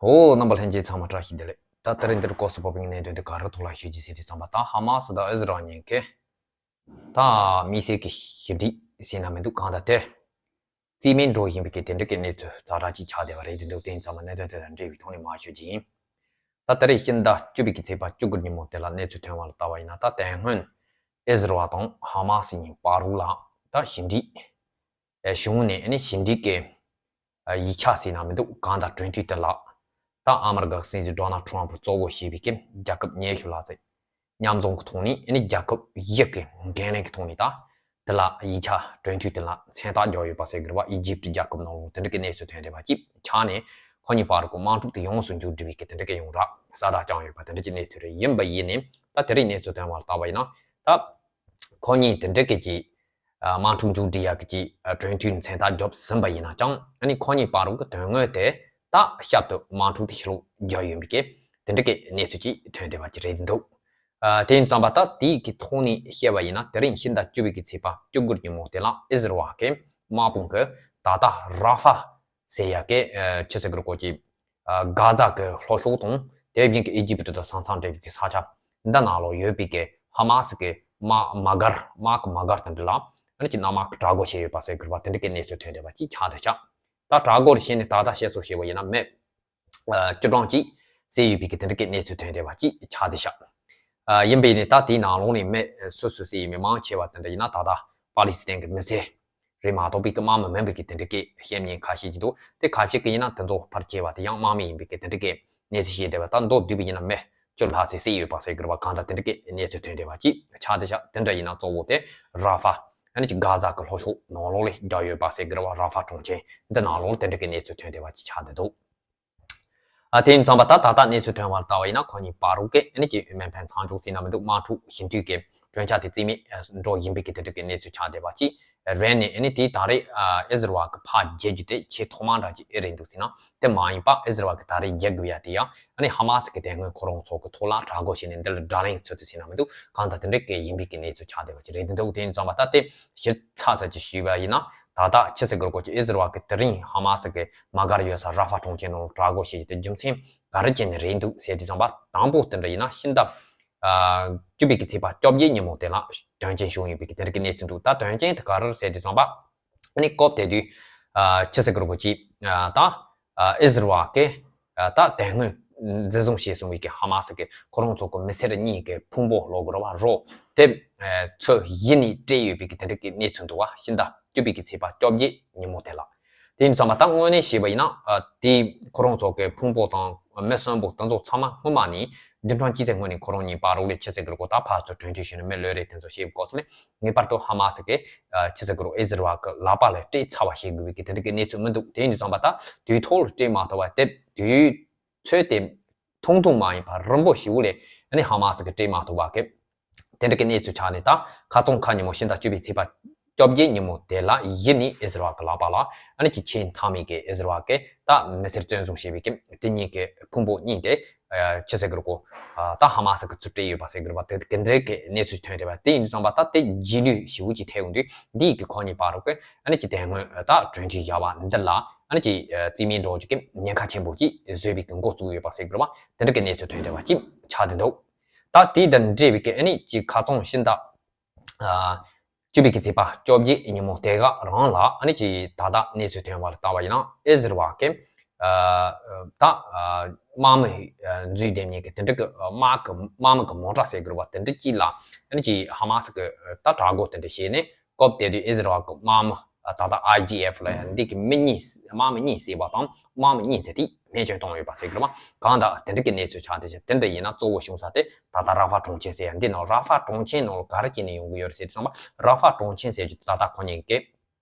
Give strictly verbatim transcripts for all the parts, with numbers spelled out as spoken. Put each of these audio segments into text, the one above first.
ཨོ། རྣམ་པ་ལྷན་རྒྱས་ཚང་མ་བཀྲ་ཤིས་བདེ་ལེགས། ད་དེ་རིང་འདིར་སྐོར་སུ་བབས་པའི་གནད་དོན་དེ་ག་རེ་ཐོག་ལ་ཤོད་ཀྱི་ཟེར་དུས་ཙམ་པ། ད་ཧ་མ་སི་དང་ཨི་ཟི་རལ་གཉིས་ཀས་ད་དམིགས་བསལ་གྱི་ཞི་འགྲིག་ཟེར་ན་མི་འདུག། གང་ལྟར་དེ་རྩིས་མེད་འགྲོ་བཞིན་པའི་གི་དེ་འདྲ་གི་གནས་ཚུལ་ཛ་དྲག་ཅིག་ཆགས་བསྡད་པ་རེད། དེ་འདུག། དེ་ཡིན་ཙང་མ་གནད་དོན་དེ་དང་འབྲེལ་བའི་ཐོག་ནས་མར་ཤོད་ཀྱི་ཡིན། ད་དེ་རིང་ཕྱི་ཟླ་བཅུ་པའི་གི་ཚེས་པ་བཅུ་དགུ་ཉིན་མོ་དེ་ལ་གནས་ཚུལ་ཐོན་པ་ལ་ལྟ་བ་ཡིན་ན། ད་དེ་སྔོན་ཨི་ཟི་རལ་དང་ཧ་མ་སི་གཉིས་བར་ལ་ད་ཞི་འགྲིག་ཨེ་བྱུང་ནས། ཨ་ནི་ཞི་འགྲིག་གི་ཨ་ཡིག་ཆ་ཟེར་ན་མི་འདུག། གང་ལྟར་གྲོས་མཐུན་དེ་ལ་ད་ཨ་མ་རི་ཀ་གི་སྲིད་འཛིན་ཌོ་ནལ་ཊམ་ཕུ་གཙོ་བོ་བྱས་པའི་གི་རྒྱལ་ཁབ་ཉི་ཤུ་ལྷག་ཙམ་མཉམ་འཛོམས་ཀྱི་ཐོག་ནས། ཨ་ནི་རྒྱལ་ཁབ་བཞི་གི་འགན་ལེན་གྱི་ཐོག་ནས་ད་དེ་ལ་ཡིག་ཆ་གྲོས་མཐུན་དེ་ལ་མཚན་རྟགས་བརྒྱབ་ཡོད་པ་ཟེར་གི་རེད་བ། ཨི་ཇིབ་རྒྱལ་ཁབ་ནང་ལོགས་དེ་འདྲ་གི་གནས་ཚུལ་ཐོན་བསྡད་པ་ཅིག་ཆགས་ནས། ཁོ་གཉིས་བར་གྱི་དམག་འཁྲུག་དེ་ཡོངས་སུ་མཇུག་སྒྲིལ་བའི་གི་དེ་འདྲ་གི་ཡོང་ར་ས་ར་བརྐྱངས་ཡོད་པ་དེ་འདྲ་གི་གནས་ཚུལ་རེད། ཡིན་པ་ཡིན་ནའི་ད་དེ་རིང་གནས་ཚུལ་ཐོན་པ་ལ་ལྟ་བ་ཡིན་ན། ད་ཁོ་གཉིས་དེ་འདྲ་གི་ཅིག་ཨ་དམག་འཁྲུག་མཇུག་སྒྲིལ་ཡག་གི་ཅིག་ཨ་གྲོས་མཐུན་མཚན་རྟགས་བརྒྱབ་ཟིན་པ་ཡིན་ན་ཀྱང་། ཨ་ནི་ཁོ་གཉིས་བར་གྱི་དོན་དངོས་དེ་ད་ཞབས་ཏོག་དམག་འཁྲུག་དེ་ཕྱི་ལོགས་རྒྱག་ཡོད་པའི་གི་དེ་འདྲ་གི་གནས་ཚུལ་ཅིག་ཐོན་བསྡད་པ་ཅིག་རེད་འདུག། ཨ་དེ་ཡིན་ཙང་པ་ད་དེའི་གི་ཐོག་ནས་བཤད་པ་ཡིན་ན། དེ་རིང་ཕྱི་ཟླ་བཅུ་པའི་གི་ཚེས་པ་བཅུ་དགུ་ཉིན་མོ་དེ་ལ་ཨི་ཟི་རལ་གི་དམག་དཔུང་གིས་ད་ལྟ་ར་ཧྥ་ཟེར་ཡག་གི་ཨ་ཆི་ཟེར་གི་རེད། ཁོ་ཅིག་ཨ་གྷ་ཛ་གི་ལྷོ་ཕྱོགས་དང་དེ་བཞིན་གྱི་ཨི་ཇིབ་ཏི་དང་ས་མཚམས་འབྲེལ་བའི་གི་ས་ཆ་འདི་ནང་ལོགས་ཡོད་པའི་གི་ཧ་མ་སི་གི་དམག་དམག་སྒར་དམག་གི་དམག་སྒར་དེ་འདྲ་ལ་ཨ་ནི་ཅིག་གནམ་དམག་གིས་དྲག་རྒོལ་བྱས་ཡོད་པ་ཟེར་གི་རེད་བ། དེ་འདྲ་གི་གནས་ཚུལ་ཐོན་བསྡད་པ་ཅིག་ཆགས་བསྡད་ཤག། ད་དྲག་རྒོལ་བྱས་ནས་ད་ལྟ་བཤད་སྲོལ་བཤད་པ་ཡིན་ན། མི་ཨ་བཅུ་གྲངས་ཅིག་བསད་ཡོད་པའི་གི་དེ་འདྲ་གི་གནས་ཚུལ་ཐོན་བསྡད་པ་ཅིག་ཆགས་བསྡད་ཤག། ཨ་ཡིན་པས་ནི་ད་དེའི་ནང་ལོགས་ནས་མི་སུ་སུ་བསད་ཡོད་མེད་མང་ཆེ་བ་དེ་འདྲ་ཡིན་ན། ད་ལྟ་པ་ལི་སི་ཐན་གི་མི་སེར་རེད་མ་གཏོགས་པའི་གི་དམག་མི་མིན་པའི་གི་དེ་འདྲ་གི་བཤད་མཁན་ཁ་ཤས་ཅིག་འདུག། དེ་ཁ་ཤས་ཀྱིས་ཡིན་ན་དེ་ཚོ་ཕལ་ཆེ་བ་དེ་ཡང་དམག་མི་ཡིན་པའི་གི་དེ་འདྲ་གི་གནས་ཚུལ་བཤད་བསྡད་པ། ད་མདོར་བསྡུས་པ་ཡིན་ན་མི་བཅུ་ལྷག་ཙམ་བསད་ཡོད་པ་ཟེར་གི་རེད་བ། གང་ལྟར་དེ་འདྲ་གི་གནས་ཚུལ་ཐོན་བསྡད་པ་ཅིག་ཆགས་བསྡད་ཤག། དེ་འདྲ་ཡིན་ན་གཙོ་བོ་དེ་ར་ཧྥ་ཨ་ནི་ཅིག་གྷ་ཛ་གི་ལྷོ་ཕྱོགས་ནང་ལོགས་ལ་རྒྱག་ཡོད་པ་ཟེར་གི་རེད་བ། ར་ཧྥ་གྲོང་ཁྱེར་འདི་ནང་ལོགས་ལ་དེ་འདྲ་གི་གནས་ཚུལ་ཐོན་བསྡད་པ་ཅིག་ཆགས་བསྡད་འདུག། ཨ་དེ་ཡིན་ཙང་པ་ད་ད་ལྟ་གནས་ཚུལ་ཐོན་པར་ལྟ་བ་ཡིན་ན། ཁོ་གཉིས་བར་གྱི་ཨ་ནི་ཅིག་མེ་འཕེན་མཚམས་འཇོག་ཟེར་ན་མི་འདུག། དམག་འཁྲུག་ཞི་མཐུན་གྱི་གྲོས་འཆར་དེ་རྩིས་མེད་འགྲོ་བཞིན་པའི་གི་དེ་འདྲ་གི་གནས་ཚུལ་ཆགས་བསྡད་པ་ཅིག་རེད་ནས། ཨ་ནི་དེ་ད་རེས་ཨ་ཨི་ཟི་རལ་གི་ཕར་རྒྱག་རྒྱུ་དེ་ཆེས་ཐོག་མ་འདྲ་ཅིག་ཨེ་རེད་འདུག་ཟེར་ན། དེ་མ་ཡིན་པ་ཨི་ཟི་རལ་གི་ད་རེས་རྒྱག་དགོས་ཡ་དེ་ཡང་ཨ་ནི་ཧ་མ་སི་གི་དེ་སྔོན་ཁོ་རང་ཚོ་གི་ཐོག་ལ་དྲག་རྒོལ་བྱས་ནས་འདི་ལ་དགྲ་ལན་ཚུད་དུ་ཟེར་ན་མི་འདུག། གང་ལྟར་དེ་འདྲ་གི་ཡིན་པའི་གི་གནས་ཚུལ་ཆགས་བསྡད་པ་ཅིག་རེད་འདུག། དེ་ཡིན་ཙང་པ་ད་དེ་ཞིབ་ཚགས་ཚགས་ཅིག་ཞུས་པ་ཡིན་ན། ད་ལྟ་ཕྱི་སྲིད་སྐོར་སྐོར་གྱི་ཨི་ཟི་རལ་གྱི་དེ་རིང་ཧ་མ་སི་གི་དམག་སྒར་ཡོད་ས་ར་ཧྥ་གྲོང་ཁྱེར་ནང་ལ་དྲག་རྒོལ་བྱེད་ཀྱི་དེ་རྒྱུ་མཚན་ག་རེ་བྱས་ནས་རེད་འདུག་ཟེར་དུས་ཙམ་པ། དང་པོ་དེ་འདྲ་ཡིན་ན་ཕྱི་ཟླ་ཨ་བཅུ་པའི་གི་ཚེས་པ་བཅོ་བརྒྱད་ཉིན་མོ་དེ་ལ་དོན་རྐྱེན་བྱུང་ཡོད་པའི་གི་དེ་འདྲ་གི་གནས་ཚུལ་འདུག། ད་དོན་རྐྱེན་དེ་ག་རེ་རེད་ཟེར་དུས་ཙམ་པ། ཨ་ནི་སྐབས་དེ་དུས་ཨ་ཕྱི་སྲིད་སྐོར་སྐོར་གྱི་ཨ་ད་ཨ་ཨི་ཟི་རལ་གི་ཨ་ད་དེ་སྔོན་འཛིན་བཟུང་བྱས་སོང་བའི་གི་ཧ་མ་སི་གི་ཁོ་རང་ཚོ་གི་མི་སེར་གཉིས་ཀྱི་ཕུང་པོ་ལོག་གི་རེད་བ། རོ་དེ་ཨ་ཚོས་གཞི་ནས་སྤྲད་ཡོད་པའི་གི་དེ་འདྲ་གི་གནས་ཚུལ་འདུག་བ། ཕྱི་ཟླ་བཅུ་པའི་གི་ཚེས་པ་བཅོ་བརྒྱད་ཉིན་མོ་དེ་ལ། དེ་ཡིན་ཙང་མ་ད་དངོས་གནས་བཤད་པ་ཡིན་ན། ཨ་དེ་ཁོ་རང་ཚོ་གི་ཕུང་པོ་དང་མི་གསོན་པོ་དེ་ཚོ་ཚང་མ་སྔོན་མ་ནས་བདུན་ཕྲག་གཅིག་ཙམ་སྔོན་ནས་ཁོ་རང་གཉིས་བར་ལ་ཕྱི་སྲིད་སྐོར་སྐོར་ད་ཕར་ཚུར་གྲོས་མཐུན་བྱས་ནས་མི་གློད་རེས་དེ་ཚོ་བྱས་སྐབས་སུ་ནས། ངེས་པར་དུ་ཧ་མ་སི་གི་ཨ་ཕྱི་སྲིད་སྐོར་ཨི་ཟི་རལ་གི་ལག་པ་ལ་སྤྲད་ཚར་བ་བྱེད་དགོས་པའི་གི་དེ་འདྲ་གི་གནས་ཚུལ་མི་འདུག། དེ་ཡིན་དུས་ཙམ་པ་ད་དུས་ཐོག་ལ་སྤྲད་མ་ཐུབ་པ་དེ། དུས་ཚོད་དེ་ཐུང་ཐུང་མ་ཡིན་པར་རིང་པོ་ཞིག་ལ་ཨ་ནི་ཧ་མ་སི་གི་སྤྲད་མ་ཐུབ་པ་གི་དེ་འདྲ་གི་གནས་ཚུལ་ཆགས་ནས། ད་ཁ་རྩང་ཁ་ཉིན་མོ་ཕྱི་ཟླ་བཅུ་པའི་ཚེས་པ་བཅོ་བརྒྱད་ཉིན་མོ་དེ་ལ་གཞི་ནས་ཨི་ཟི་རལ་གི་ལག་པ་ལ་ཨ་ནི་ཅིག་ཆེས་མཐའ་མའི་གི་ཨི་ཟི་རལ་གི་ད་མི་སེར་བཙོན་བཟུང་བྱས་པའི་གི་དེ་གཉིས་ཀྱི་ཕུང་པོ་གཉིས་དེ་ཨ་ཕྱི་སྲིད་སྐོར་སྐོར་ཨ་ད་ཧ་མ་སི་གི་ཚུར་སྤྲད་ཡོད་པ་ཟེར་གི་རེད་བ། དེ་དེ་འདྲའི་གི་གནས་ཚུལ་ཐོན་བསྡད་པ་དེ་ཡིན་དུས་ཙམ་པ། ད་དེ་རྗེས་ལུས་ཞེ་པོ་ཅིག་ཐེབས་ཡོང་དུས། འདི་ཡི་གི་ཁོ་གཉིས་བར་ལ་གི་ཨ་ནི་ཅིག་དེ་སྔོན་ད་གྲོས་མཐུན་བཞག་པ་འདི་ལ་ཨ་ནི་ཅིག་ཨ་རྩིས་མེད་འགྲོ་རྒྱུ་གི་ཉེན་ཁ་ཆེན་པོ་ཅིག་བཟོས་པའི་གི་འགོ་བཙུགས་ཡོད་པ་ཟེར་གི་རེད་བ། དེ་འདྲ་གི་གནས་ཚུལ་ཐོན་བསྡད་པ་ཅིག་ཆགས་བསྡད་འདུག། ད་དེ་དང་འབྲེལ་བའི་གི་ཨ་ནི་ཅིག་ཁ་རྩང་ཕྱི་ཟླ་ཨ་བཅུ་པའི་གི་ཚེས་པ་བཅོ་བརྒྱད་ཉིན་མོ་དེ་ག་རང་ལ་ཨ་ནི་ཅིག་ད་ལྟ་གནས་ཚུལ་ཐོན་པ་ལ་ལྟ་བ་ཡིན་ན། ཨི་ཟི་རལ་གི་ཨ་ད་ཨ་དམག་མི་ཨ་འཛུལ་བསྡད་མཁན་གི་དེ་འདྲ་གི་དམག་གི་དམག་མི་གི་མོ་ཊ་ཟེར་གི་རེད་བ། དེ་འདྲ་ཅིག་ལ་ཨ་ནི་ཅིག་ཧ་མ་སི་གི་ད་དྲག་རྒོལ་དེ་འདྲ་བྱས་ནས། སྐབས་དེ་དུས་ཨི་ཟི་རལ་གི་དམག་མི་ཨ་ད་ལྟ་ཨའི་ཌི་ཨེཕ་ལ་ཡང་འདི་གི་མི་གཉིས་དམག་མི་གཉིས་བསད་པ་དང་། དམག་མི་གཉིས་ཚེ་དེ་རྨས་སྐྱོན་བཏང་ཡོད་པ་ཟེར་གི་རེད་བ། གང་ལྟར་དེ་འདྲ་གི་གནས་ཚུལ་ཆགས་བསྡད་ཤག། དེ་འདྲ་ཡིན་ན་གཙོ་བོ་བྱུང་ས་དེ་ད་ལྟ་ར་ཧྥ་གྲོང་ཁྱེར་ཟེར་ཡ་འདི་ནང་། ར་ཧྥ་གྲོང་ཁྱེར་ནང་ལ་ག་རེ་བྱས་ནས་ཡོང་གི་ཡོད་རེད་ཟེར་དུས་ཙམ་པ། ར་ཧྥ་གྲོང་ཁྱེར་ཟེར་རྒྱུ་དེ་ད་ལྟ་ཁོ་གཉིས་ཀྱི་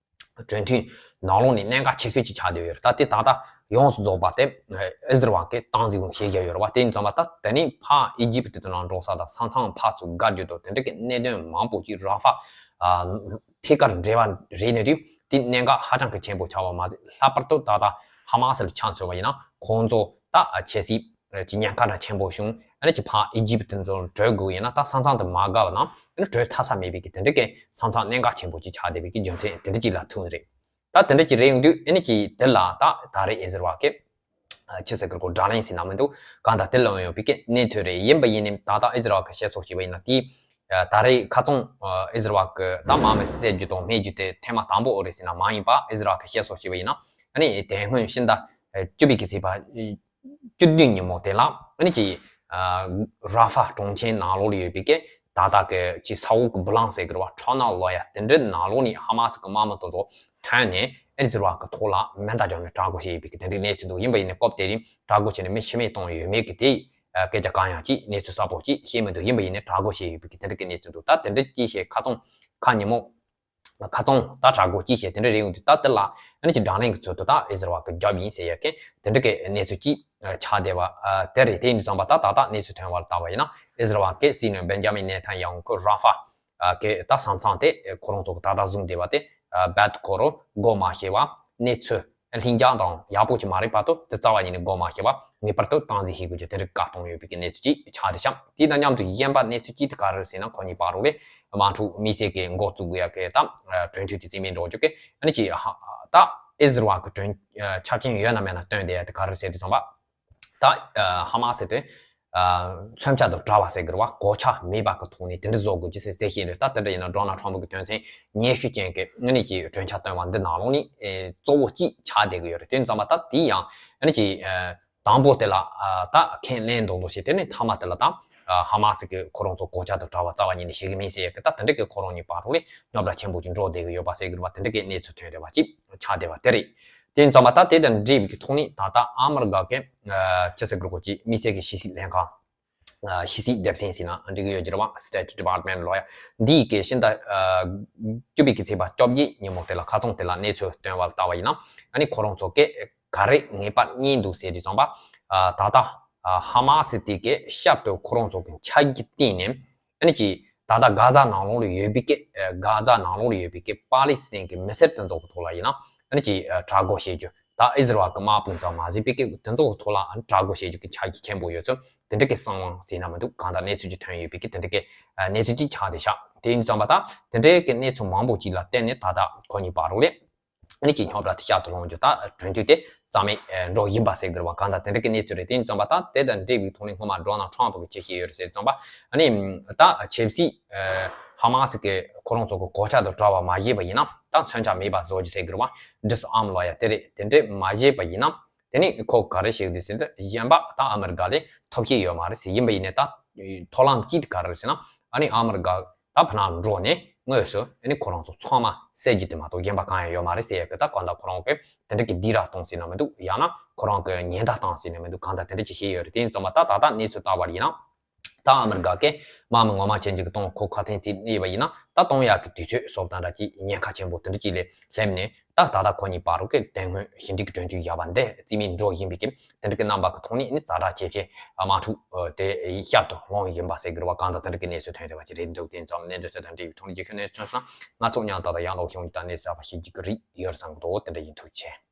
གྲོས་མཐུན་ནང་ལོགས་ནས་གནད་འགག་ཆེ་ཤོས་ཅིག་ཆགས་བསྡད་ཡོད་རེད། ད་དེ་ད་ལྟ་ཡོངས་སུ་རྫོགས་པ་དེ་ཨི་ཟི་རལ་གྱིས་སྟངས་འཛིན་བྱེད་བཞག་ཡོད་རེད་བ། དེ་ཡིན་ཙང་མ་ད་དེ་ནས་ཕར་ཨི་ཇིབ་ཏི་དེ་ནང་འགྲོ་ས་དང་། ས་མཚམས་ཕར་ཚུར་བརྒལ་རྒྱུ་དང་། དེ་འདྲ་གི་གནད་དོན་མང་པོ་ཅིག་ར་ཧྥ་ཨ་ཐད་ཀར་འབྲེལ་བ་རེད་ནས་དུས། དེ་གནད་འགག་ཧ་ཅང་གི་ཆེན་པོ་ཆགས་པ་མ་ཟད། ལྷག་པར་དུ་ད་ལྟ་ཧ་མ་སི་ལ་ཆ་མཚོན་པ་ཡིན་ན། ཁོང་ཚོ་ད་ཨ་ཆབ་སྲིད་ཀྱི་ཉེན་ཁ་འདྲ་ཆེན་པོ་བྱུང་། ཨ་ནི་ཅིག་ཕར་ཨི་ཇིབ་ཏི་དེ་ཚོར་བྲོས་དགོས་ཡིན་ན། ད་ས་མཚམས་དེ་མ་བརྒལ་བ་ན་ཨ་ནི་བྲོས་ཐར་ས་མེད་པའི་གི་དེ་འདྲ་གི་ས་མཚམས་གནད་འགག་ཆེན་པོ་ཅིག་ཆགས་བསྡད་པའི་གི་རྒྱུ་མཚན་དེ་འདྲ་ཅིག་ལ་ཐུག་ནི་རེད། ད་དེ་འདྲ་ཅིག་རེད་ཡོང་དུས། ཨ་ནི་ཅིག་དེ་ལ་ད་ད་རེས་ཨི་ཟི་རལ་གྱིས་ ཆི་ཟེར་གི་རེད་གོ། དྲག་ལན་ཟེར་ན་མི་འདུག། གང་ལྟར་དེ་ལ་ཡོང་ཡོད་པའི་གི་གནས་ཚུལ་རེད། ཡིན་པ་ཡིན་ནའི་ད་ལྟ་ཨི་ཟི་རལ་གི་བཤད་སྲོལ་བྱས་པ་ཡིན་ན་དེ། ད་རེས་ཁ་རྩང་ཨི་ཟི་རལ་གི་ད་དམག་མི་བསད་རྒྱུ་དང་རྨས་རྒྱུ་དེ་ཐེངས་མ་དང་པོ་རེད་ཟེར་ན་མ་ཡིན་པ། ཨི་ཟི་རལ་གི་བཤད་སྲོལ་བྱས་པ་ཡིན་ན་ཨ་ནི་དེ་སྔོན་ཕྱི་ཟླ་བཅུ་པའི་གི་ཚེས་པ་བཅུ་བདུན་ཉིན་མོ་དེ་ལ་ཨ་ནི་ཅིག་ར་ཧྥ་གྲོང་ཁྱེར་ནང་ལོགས་ལ་ཡོད་པའི་གི་ད་ལྟ་གི་ཅིག་ས་འོག་གི་ཨེམ་བུ་ལན་སི་ཟེར་གི་རེད་བ། ཊར་མི་ནལ་ལབ་ཡ་དེ་འདྲའི་ནང་ལོགས་ནས་ཧ་མ་སི་གི་དམག་མི་དེ་ཚོ་ཐོན་ནས་ཨི་ཟི་རལ་གི་ཐོག་ལ་མེ་མདའ་རྒྱག་ནས་དྲག་རྒོལ་བྱས་ཡོད་པའི་གི་དེ་འདྲའི་གནས་ཚུལ་འདུག། ཡིན་པ་ཡིན་ནའི་སྐབས་དེ་རིང་དྲག་རྒོལ་བྱས་ནས་མི་ཤི་རྨས་བཏང་ཡོད་མེད་གི་དེ་སྐད་ཆ་གང་ཡང་ཅིག་གནས་ཚུལ་གསལ་པོ་ཅིག་ཤེས་མི་འདུག། ཡིན་པ་ཡིན་ནའི་དྲག་རྒོལ་བྱས་ཡོད་པའི་གི་དེ་འདྲ་གི་གནས་ཚུལ་འདུག། ད་དེ་འདྲ་ཅིག་བྱས་ཁ་རྩང་ཁ་ཉིན་མོ་ཁ་རྩང་ད་དྲག་རྒོལ་ཅིག་བྱས་དེ་འདྲ་རེད་ཡོང་དུས། ད་དེ་ལ་ཨ་ནི་ཅིག་དྲག་ལན་གི་ཚུལ་དུ་ད་ཨི་ཟི་རལ་གི་རྒྱབ་ཡིན་ཟེར་ཡ་གི་དེ་འདྲ་གི་གནས་ཚུལ་ཅིག་ཆགས་བསྡད་པ་དེ་རེད། དེ་ཡིན་དུས་ཙམ་པ་ད་ད་ལྟ་གནས་ཚུལ་ཐོན་པ་ལ་བལྟས་པ་ཡིན་ན་ཨི་ཟི་རལ་གི་སྲིད་བློན་བེན་ཇ་མིན་ནེ་ཐན་ཡ་ཧུ་ཁོས་ར་ཧྥ་གི་ད་ས་མཚམས་དེ་ཁོ་རང་ཚོ་གི་ད་ལྟ་བཟུང་བསྡད་པ་དེ་རྦད་ཁོ་རང་སྒོ་མ་ཕྱེ་བ། གནས་ཚུལ་ལྷིང་འཇགས་དང་ཡག་པོ་ཅིག་མ་རེད་བར་དུ་དེ་རྩ་བ་ཉིད་ནས་སྒོ་མ་ཕྱེ་བ་ངེས་པར་དུ་སྟངས་འཛིན་བྱེད་དགོས་ཀྱི་དེ་འདྲའི་བཀའ་གཏོང་ཡོད་པའི་གི་གནས་ཚུལ་ཅིག་ཆགས་བསྡད་ཤག། དེ་དང་མཉམ་དུ་གཞན་པ་གནས་ཚུལ་ཅིག་དེ་ག་རེ་རེད་ཟེར་ན་ཁོ་གཉིས་བར་ལ་དམག་འཁྲུག་དམིགས་བསལ་གྱི་འགོ་བཙུགས་དགོས་ཡ་གི་ད་གྲོས་མཐུན་དེ་རྩིས་མེད་འགྲོ་རྒྱུ་གི་ཨ་ནི་ཅིག་ད་ཨི་ཟི་རལ་གི་གྲོས་ཆ་རྐྱེན་ཡོད་ན་མེད་ན་བཏོན་བསྡད་ཡ་དེ་ག་རེ་ཟེར་དུས་ཙམ་པ། ད་ཧ་མ་སི་དེ་མཚོན་ཆ་དང་དྲ་བ་ཟེར་གི་རེད་བ། གོད་ཆག་མེད་པ་གི་ཐོག་ནས་དེ་འདྲ་བཟོ་དགོས་ཀྱི་ཟེར་ཟེར་བཞིན་རེད། ད་དེ་འདྲ་ཡིན་ན་ཌོ་ནལ་ཊམ་གི་དོན་ཚན་ཉི་ཤུ་ཅན་གི་ཨ་ནི་ཀྱི་གྲོས་འཆར་བཏོན་པ་འདི་ནང་ལོགས་ནས་གཙོ་བོ་གཅིག་ཆགས་བསྡད་གི་ཡོད་རེད། དེ་ཙམ་པ་ད་དེ་ཡང་ཨ་ནི་ཀྱི་དང་པོ་དེ་ལ་ད་ཁས་ལེན་མདོག་མདོག་བྱས། དེ་ནས་མཐའ་མ་དེ་ལ་ད་ཧ་མ་སི་གི་ཁོ་རང་ཚོ་གོད་ཆག་དང་དྲ་བ་རྩ་བ་ཉིད་ནས་བྱེད་གི་མིན་ཟེར་ཡ་གི་ད་དེ་འདྲ་གི་ཁོ་རང་གཉིས་བར་ལ་རྙོག་དྲ་ཆེན་པོ་ཅིག་འགྲོ་བསྡད་གི་ཡོད་པ་ཟེར་གི་རེད་བ། དེ་འདྲ་གི་གནས་ཚུལ་ཐོན་བསྡད་པ་ཅིག་ཆགས་བསྡད་པ་དེ་རེད། དེ་ཙམ་པ་ད་དེ་དང་འབྲེལ་བའི་གི་ཐོག་ནས་ད་ལྟ་ཨ་མི་རི་ཀ་གི་ཅི་ཟེར་དགོས་ཀྱི་དམིགས་བསལ་གྱི་ཕྱི་སྲིད་ལྷན་ཁང་། ཕྱི་སྲིད་སྡེ་ཚན་ཟེར་ན་འགྲིག་གི་ཡོད་ཀྱི་རེད་བ། State Department ལབ་ཡ་འདིའི་གི་ཕྱི་ཟླ་བཅུ་པའི་གི་ཚེས་པ་བཅོ་བརྒྱད་ཉིན་མོ་དེ་ལ་ཁ་རྩང་དེ་ལ་གནས་ཚུལ་བཏོན་པ་ལ་བལྟས་པ་ཡིན་ན་ཨ་ནི་ཁོ་རང་ཚོ་གི་ག་རེ་ངེས་པར་རྙེད་འདུག་ཟེར་དུས་ཙམ་པ། ད་ལྟ་ཧ་མ་སི་དེ་གི་ཞབས་ཏུ་ཁོ་རང་ཚོ་གི་ཆ་རྒྱུས་བཏིང་ནས། ཨ་ནི་ཀྱི་ད་ལྟ་གྷ་ཛ་ནང་ལོགས་ལ་ཡོད་པའི་ཀི་གྷ་ཛ་ནང་ལོགས་ལ་ཡོད་པའི་ཀི་པ་ལི་སི་ཐན་གི་མི་སེར་དེ་ཚོ་གི་ཐོག་ལ་ཡིན་ན་ཨ་ནི་ཀྱི་དྲག་རྒོལ་བྱེད་རྒྱུ། ད་ཨི་ཟི་རལ་གི་དམག་དཔུང་ཙམ་མ་ཟད་པའི་ཀི་དེ་ཚོ་གི་ཐོག་ལ་ཨ་ནི་དྲག་རྒོལ་བྱེད་རྒྱུ་གི་ཆ་རྒྱུས་ཆེན་པོ་ཡོད་ཚུལ་དེ་འདྲ་གི་གསང་བ་ཟེར་ན་མི་འདུག། གང་ལྟར་གནས་ཚུལ་གྱི་ཐོན་ཡོད་པའི་ཀི་དེ་འདྲ་གི་གནས་ཚུལ་ཅིག་ཆགས་བསྡད་ཤག། དེ་ཡིན་ཙང་པ་ད་དེ་འདྲའི་གི་གནས་ཚུལ་མང་པོ་ཅིག་ལ་བརྟེན་ནས་ད་ལྟ་ཁོ་གཉིས་བར་ལ། ཨ་ནི་ཀྱི་རྙོག་དྲ་དེ་ཤར་དུ་ལོངས་རྒྱུ་ད་གྲོས་མཐུན་དེ་རྩ་མེད་འགྲོ་བཞིན་པ་ཟེར་དགོས་རེད་བ། གང་ལྟར་དེ་འདྲ་གི་གནས་ཚུལ་རེད། དེ་ཡིན་ཙང་པ་ད་དེ་དང་འབྲེལ་བའི་ཐོག་ནས་སྔོན་མ་ཌོ་ནལ་ཊམ་གྱིས་ཅི་བཤད་ཡོད་རེད་ཟེར་ཙང་པ། ཨ་ནི་ད་ཆབ་སྲིད་ཧ་མ་སི་གི་ཁོ་རང་ཚོ་གི་གོད་ཆག་དང་དྲ་བ་མ་བཞེས་པ་ཡིན་ན་ད་མཚོན་ཆ་མེད་པ་བཟོ་རྒྱུ་ཟེར་དགོས་རེད་བ། ཌིསའམ་ལབ་ཡ་དེ་རེད། དེ་འདྲས་མ་བཞེས་པ་ཡིན་ན་དེ་ནི་ཁོ་ག་རེ་བཤད་ཀྱི་འདུག་ཟེར་ན་གཞན་པ་ད་ཨ་མི་རི་ཀ་ལས་ཐོབ་ཤེས་ཡོད་མ་རེད་ཟེར། ཡིན་པ་ཡིན་ནའི་ད་མཐོང་ལམ་གཅིག་དེ་ག་རེ་རེད་ཟེར་ན་ཨ་ནི་ཨ་མི་རི་ཀ་ད་ཕ་ནང་འགྲོ་ནས་དངོས་སུ་ཨ་ནི་ཁོ་རང་ཚོ་ཚང་མ་བསད་རྒྱུ་དེ་མ་གཏོགས་གཞན་པ་གང་ཡང་ཡོད་མ་རེད་ཟེར་ཡ་གི་ད་གང་ལྟར་ཁོ་རང་གི་དེ་འདྲ་གི་སྡིགས་ར་གཏོང་ཟེར་ན་མི་འདུག། ཡང་ན་ཁོ་རང་གི་ཉེན་བརྡ་བཏང་ཟེར་ན་མི་འདུག། གང་ལྟར་དེ་འདྲ་ཅིག་བྱས་ཡོད་རེད། དེ་ཡིན་ཙང་མ་ད་ད་ལྟ་གནས་ཚུལ་ལྟ་བ་ཡིན་ན་ད་ཨ་མི་རི་ཀ་གི་དམག་མི་ངོ་མ་ཅན་ཅིག་གི་གཏོང་ཁོ་ཁ་འཐེན་རྩིས་གནས་པ་ཡིན་ན་ད་གཏོང་ཡག་གི་དུས་ཚོད་སོགས་དང་འདྲ་ཅིག་ཉེན་ཁ་ཆེན་པོ་དེ་འདྲ་ཅིག་ལས་སླེབས་ནས། ད་ད་ལྟ་ཁོ་གཉིས་བར་དུ་གི་དེ་སྔོན་ཞི་འགྲིག་གི་གྲོས་མཐུན་བཞག་པ་འདི་རྩིས་མེད་འགྲོ་བཞིན་པའི་གི་དེ་འདྲ་གི་རྣམ་པ་གི་ཐོག་ནས་ནི་ཛ་དྲག་ཆེ་ཆེ་དམག་འཁྲུག་དེ་ཤར་དུ་ལོང་བཞིན་པ་ཟེར་གི་རེད་བ། གང་ལྟར་དེ་འདྲ་གི་གནས་ཚུལ་ཐོན་བསྡད་པ་ཅིག་རེད་འདུག། དེ་ཙམ་གནས་འདྲ་ཚོད་དང་འབྲེལ་བའི་ཐོག་ནས་རྒྱལ་ཁབ་གནས་ཚུལ་སོང་ན་ང་ཚོ་མཉམ་དུ་ད་ཡང་ལོག་ཤོང་གི་ད་གནས་ཚུལ་གསར་པ་ཤེས་རྒྱུ་གི་རེད་ཡོད་བསམ་གི་འདུག། དེ་འདྲ་ཡིན། ཐུགས་རྗེ་ཆེ།